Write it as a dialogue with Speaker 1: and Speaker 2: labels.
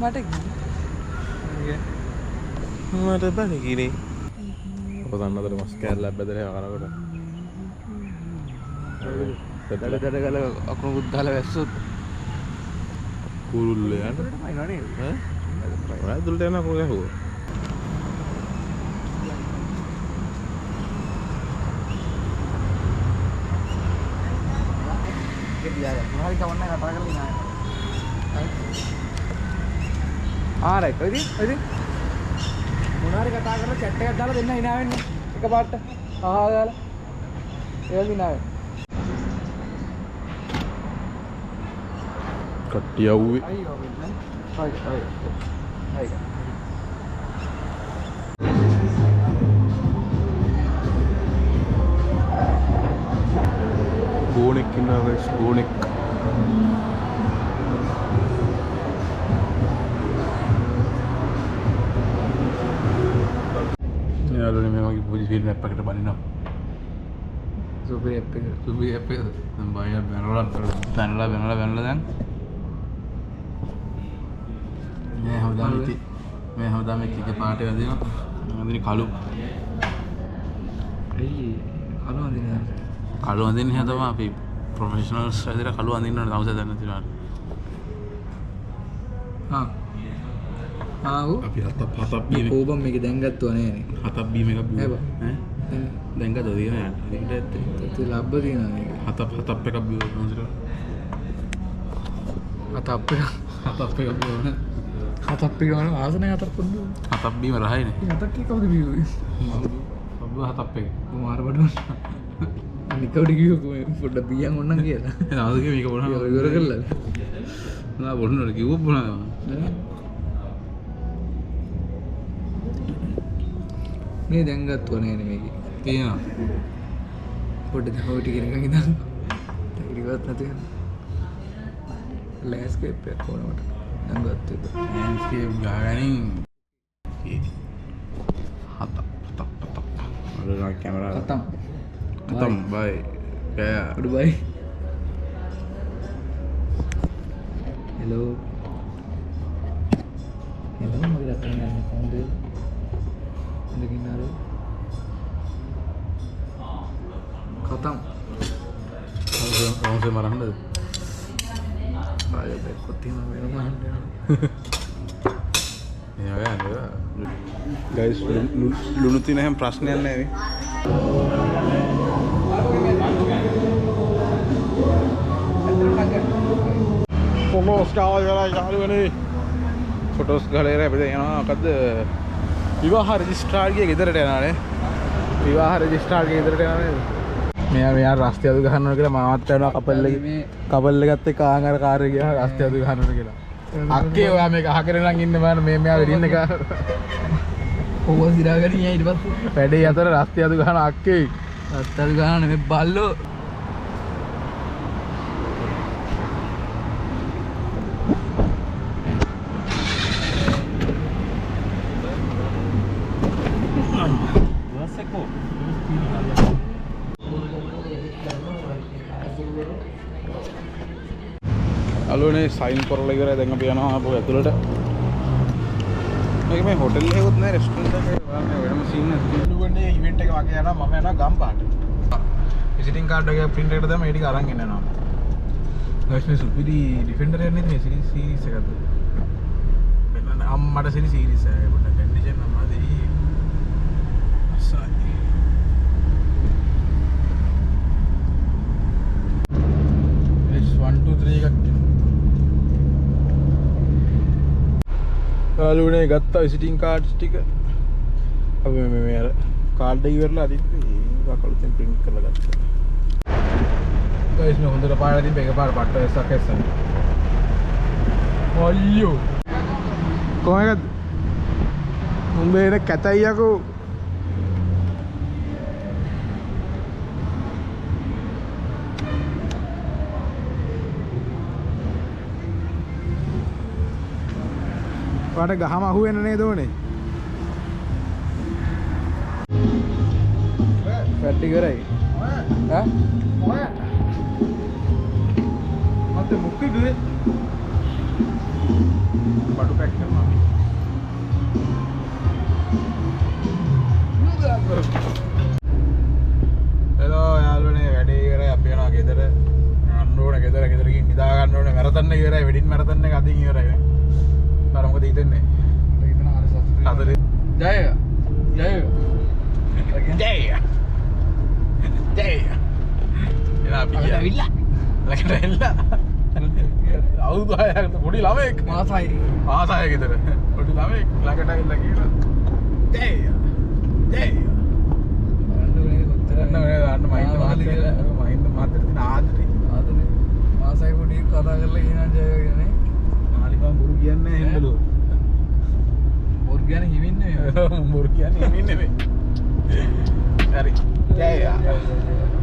Speaker 1: බඩගිනි.
Speaker 2: මට බඩගිනි. ඔබ දන්නවද මස් කෑල්ලක් බෙදලා එහෙම කනකොට?
Speaker 1: දඩ දඩ ගාලා අකුණුකුත් දාලා වැස්සොත්
Speaker 2: කුරුල්ල යන.
Speaker 1: පයින්නවා නේද?
Speaker 2: ඈ? ඔයා දුරට යන අකුණු ගැහුවා.
Speaker 1: ඒක තියාගන්න. මොනවා හරි කවන්න කතා කරලා ඉන්න. ආ රයිට්. ඔය ඉතින් ඔය ඉතින් මොනවා හරි කතා කරලා චැට් එකක් දාලා දෙන්න hina වෙන්න. එකපාරට. ආහා ගාලා. ඒ වගේ hina වෙන්න.
Speaker 2: කට්ටිය අවුවේ.
Speaker 1: අයියෝ මෙන්න. හරි හරි. හරි.
Speaker 2: ගෝනෙක් ඉන්නවා ගයිස්, ගෝනෙක්. යාළුවනේ මේ වගේ පොඩි ෆිල්ම් ඇප් එකකට බනිනවා.
Speaker 1: සුපිරි ඇප් එක.
Speaker 2: සුපිරි ඇප් එක. දැන් බය බැනලා බැනලා බැනලා බැනලා දැන් මේ හැමදාම ඉති මේ හැමදාම එක එක පාට වැදිනවා. මම අඳින්නේ කළු.
Speaker 1: ඇයි කළු අඳින්නේ?
Speaker 2: කළු අඳින්න හින්දා තමයි අපි ප්‍රොෆෙෂනල්ස් විදිහට කළු අඳින්න ඕනේ තවුස දැන් නැතිනවා.
Speaker 1: ආ. ආ ඔව්.
Speaker 2: අපි හතක් හතක් බීම
Speaker 1: කෝබම් මේක දැන් ගත්තුවා නෑනේ.
Speaker 2: හතක් බීම එකක් බිව්වා.
Speaker 1: ඈ
Speaker 2: ඈ දැන් ගත්තා තියෙනවා යාට. ඒකට ඇත්තේ.
Speaker 1: තත් ලබ්බ තියෙනවා මේක.
Speaker 2: හතක් හතක් එකක් බිව්වා තවුසට.
Speaker 1: හතක් එක.
Speaker 2: හතක් එකක් බිව්වා.
Speaker 1: හතක් එක වන ආස නෑ හතක් පොඩ්ඩු.
Speaker 2: හතක් බීම රහයිනේ.
Speaker 1: හතක් එක කවුද බිව්වේ?
Speaker 2: ඔබ හතක් එක.
Speaker 1: මාර බඩුවක්. අනික කවුද කිව්වේ පොඩ්ඩක් බියන් ඕන්නම් කියලා.
Speaker 2: තවුස කිව්වේ මේක බොනවා.
Speaker 1: ඉවර කරලා.
Speaker 2: නෑ බොන්න ඕනේ කිව්වොත් බොනවා.
Speaker 1: මේ දැන් ගත්තුවා නෑනේ මේකේ.
Speaker 2: තියෙනවා.
Speaker 1: පොඩ්ඩක් තව ටික නිකන් ඉඳන්. ටිකවත් නැති වෙනවා. ලෑන්ඩ්ස්කේප් එකක් ඕන මට. දැන් ගත්ත එක.
Speaker 2: ලෑන්ඩ්ස්කේප් ගහගනින්. හතක් හතක් හතක්. අර කැමරාව.
Speaker 1: කතම්.
Speaker 2: කතම් බයි. කෑ.
Speaker 1: Good bye. Hello. Hello මගේ ලස්සන යන්නේ කොහොමද? ඉඳගෙන අර කතම්.
Speaker 2: රවුන්ස් මරන්නද?
Speaker 1: ආයෙ දැක්කොත් එහෙම වෙනම අහන්න වෙනවා.
Speaker 2: මේ වගේ අnder ගයිස් ලුණු තියෙන හැම ප්‍රශ්නයක් නෑ නේ. ෆොටෝස් ගාලා ඉවරයි යාළුවනේ. ෆොටෝස් ගහලා ඉවරයි අපි දැන් යනවා මොකද්ද විවාහ රෙජිස්ට්‍රාර්ගේ ගෙදරට යනවා නේ. විවාහ රෙජිස්ට්‍රාර්ගේ ගෙදරට යනවා නේද? මෙයා මෙයා රස්තිය අදු ගහන්න ඕන කියලා මාවත් යනවා කපල් එක කපල් එකත් එක්ක ආන් අර කාර් එක ගියා රස්තිය අදු ගහන්න ඕන කියලා. අක්කේ ඔයා මේක අහගෙන නම් ඉන්න බෑ මේ මෙයා වෙඩින් එක
Speaker 1: ඔව් සිරාගෙන ගියා ඊට පස්සේ
Speaker 2: වැඩේ අතර රස්තිය අදු ගහන අක්කේ.
Speaker 1: රස්තිය අදු ගහන මේ බල්ලෝ.
Speaker 2: අලුනේ සයින් කරලා ඉවරයි දැන් අපි යනවා ආපහු ඇතුළට. මේක මේ හොටෙල් එකකුත් නෑ රෙස්ටොරන්ට් එකක් ඔයාලා මේ වෙනම සීන් එකක් තියෙනවා. ලුවනේ ඉවෙන්ට් එක වගේ යනවා මම යනවා ගම්පහට. විසිටින් කාඩ් එක ප්‍රින්ට් එකට දැම්ම ඒ ටික අරන් එන්න යනවා. ගයිස් මේ සුපිරි ඩිෆෙන්ඩර් එකක් නේද මේ සීරීස් එකක්ද? මෙන්න අම්මට සිරි සීරීස් එක පොඩ්ඩක් කන්ඩිෂන් අම්මා දෙයි. අස්සයි. S1 2 3 එකක් තියෙනවා. යාළුවනේ ගත්තා විසිටින් කාඩ්ස් ටික. අපි මේ මේ අර කාඩ් එක ඉවරලා තිබ්බේ ඒක අලුතෙන් ප්‍රින්ට් කරලා ගත්තා. ගයිස් මේ හොඳට පාරලා තිබ්බ එකපාර පට්ට වෙස්සක් ඇස්සන. අයියෝ. කොහේද? උඹ එන කැතයි යකෝ. ඔයාට ගහම අහුවෙන්න නේද ඕනේ?
Speaker 1: ෆැට් එක ඉවරයි. ඈ?
Speaker 2: ඔය. මත මොකද? බඩු පැක් කරනවා අපි. හෙලෝ යාළුවනේ, වැඩේ ඉවරයි. අපි යනවා ගෙදර. යන්න ඕන ගෙදර. ගෙදර ගිහින් නිදා ගන්න ඕනේ. මැරතන් එක ඉවරයි. වෙඩින් මැරතන් එක අදින් ඉවරයි නේ. අර මොකද හිතෙන්නේ?
Speaker 1: මට හිතෙනවා හරි සතුටුයි.
Speaker 2: හතරේ.
Speaker 1: ජය ජය
Speaker 2: ජය ජය. එලා අපි ගියා.
Speaker 1: ඇවිල්ලා.
Speaker 2: ළඟට ඇවිල්ලා. අවුරුදු 6ක් පොඩි ළමයෙක්.
Speaker 1: මාසයි.
Speaker 2: මාස 6 ගෙදර. පොඩි ළමයෙක් ළඟට ඇවිල්ලා කියනවා. ජය ජය.
Speaker 1: බලන්න ඕනේ කොච්චර
Speaker 2: අන්න ඔය අන්න මහින්ද
Speaker 1: ආ,
Speaker 2: මහත්තයා, මහින්ද මහත්තයාට තියෙන ආදරේ.
Speaker 1: ආදරේ. මාසයි පොඩි කතා කරලා කියනවා ජය කියන්නේ.
Speaker 2: මාලිකා බොරු කියන්නේ නැහැ එහෙම බැලුවොත්.
Speaker 1: බොරු කියන්නේ හිමින් නෙමෙයි.
Speaker 2: බොරු කියන්නේ හිමින් නෙමෙයි. හරි. ජය.
Speaker 1: ජය ජය.